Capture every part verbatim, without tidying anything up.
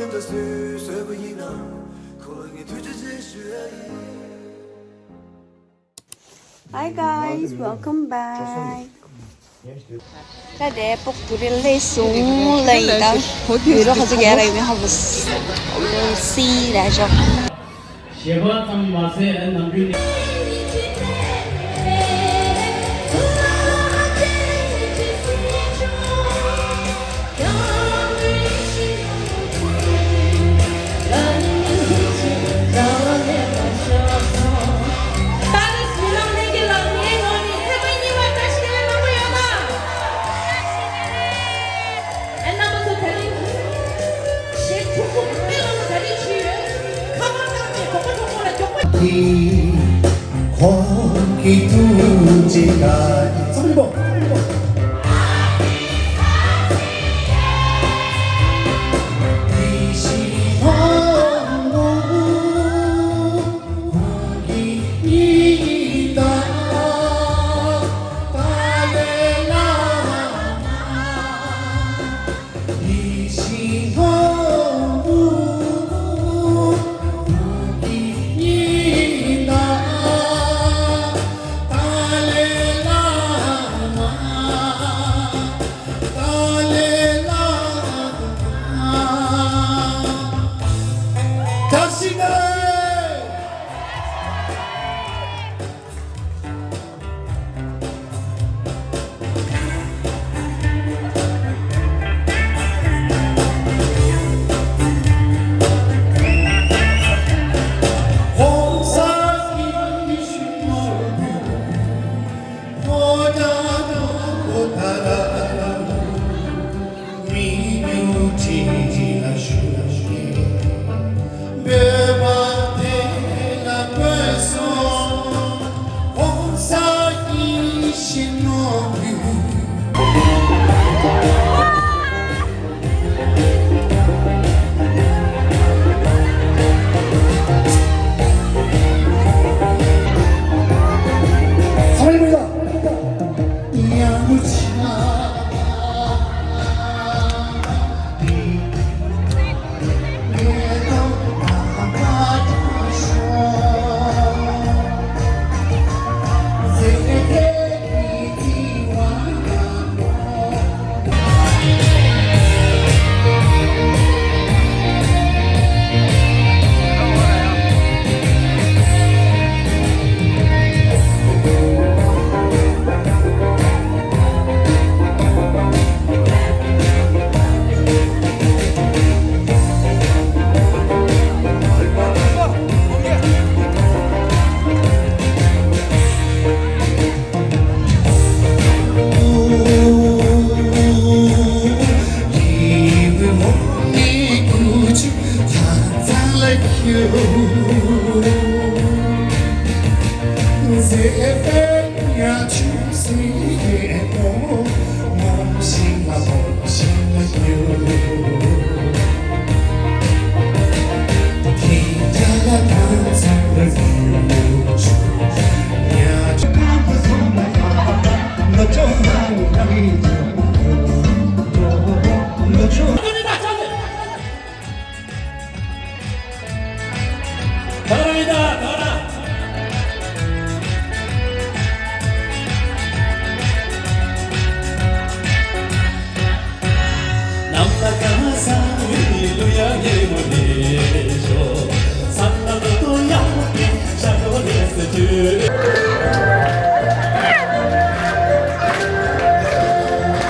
Hi guys, welcome back. ད་དེ་སྤོག་ཐུ་རེ་ལས་སོང་ལ་ཡིན་ད། བོད་ཡུལ་ལ་ཁ་ཚུགས་རྒྱ་ར་ཡོད་མེད་ཧ་གོ་སི་ར་ཞོག་ཞེས་པ་ཙམ་མ་ཟད་ནམ་རྒྱུན་ནས། ཁོང་གི་ཐུགས་རྗེ་བཀའ་གསུང་པོ།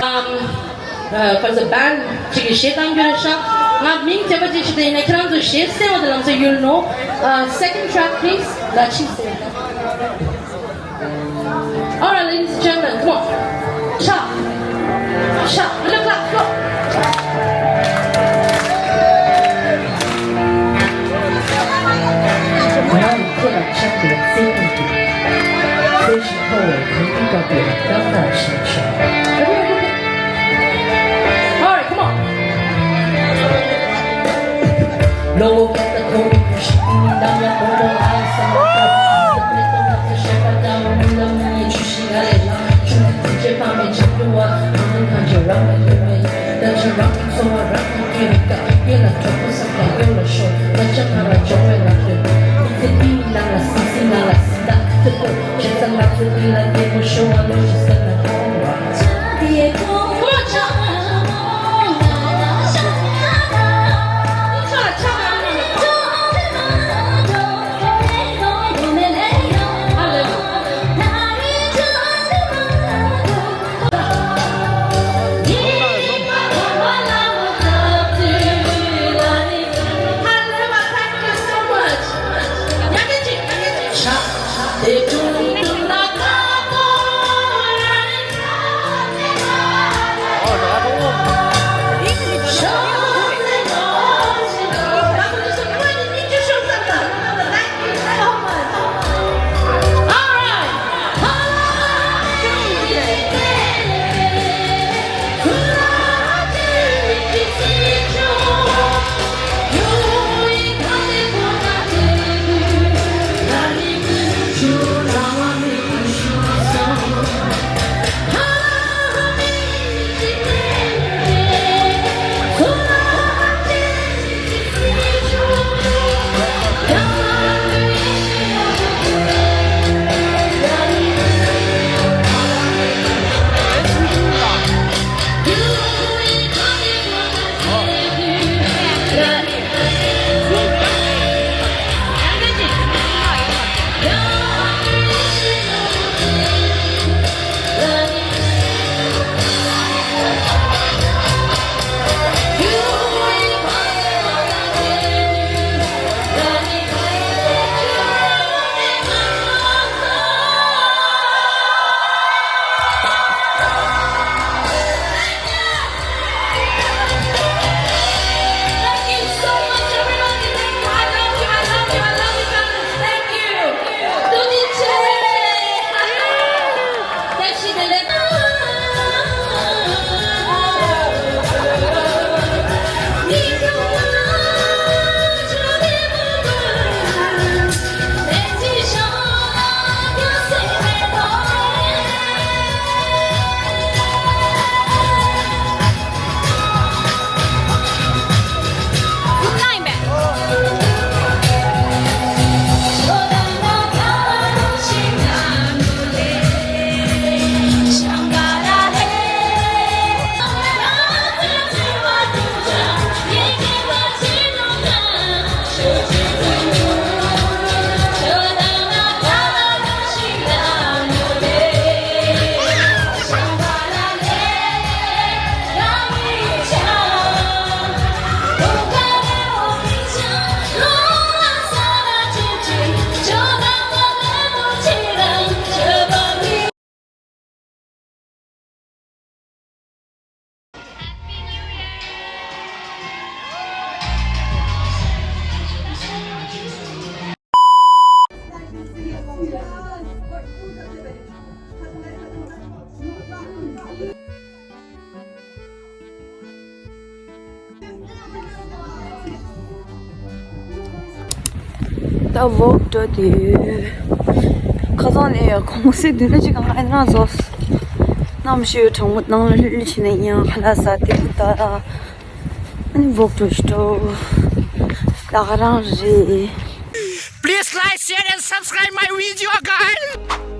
Um, uh, for the band, ཅིག་གཞས་བཏང་རྒྱུ་རེད་ཤག་ང་མིང་དྲན་པ་ཅིག་ཞུ་དེ་ཡིན་ན་ཁྱེད་རང་ཚོ་གཞས་གསན་པ་དེ་ལམ་སང་you'll know. Uh, second track, please. ལ་ཕྱིན་སོང་། All right, ladies and gentlemen, come on. Cha. Cha. Little clap, go. ང་ཡི་ཁྱེད་ལ་ཆགས་པའི་བརྩེ་དུང་གི་བརྩེ་ཞིང་མཐོ་བའི་གངས་རི་འདྲ་པོའི་རྣམ་ཐར་ཞིག་བྱུང་། All right, come on. Thank you so much, everybody. Thank you. I love you. I love you. I love you, guys. Thank you. Thank you. ད་ཝོག་འགྲོ་དུས། ཁ་སང་ནས་གུང་སེང་བདུན་ཕྲག་གཅིག་གང་ཨེ་ན་ཟོས། གནམ་གཤིས་གྲང་མོ་ནང་ལ་ལྷོད་ལྷོད་བྱས་ནས་ཡང་ཁ་ལག་ཟ་དེ་ད་ཨ་ནི་ཝོག་འགྲོ་ཞིག་འགྲོ། ད་ག་རང་རེད། Please like, share and subscribe my video, guys.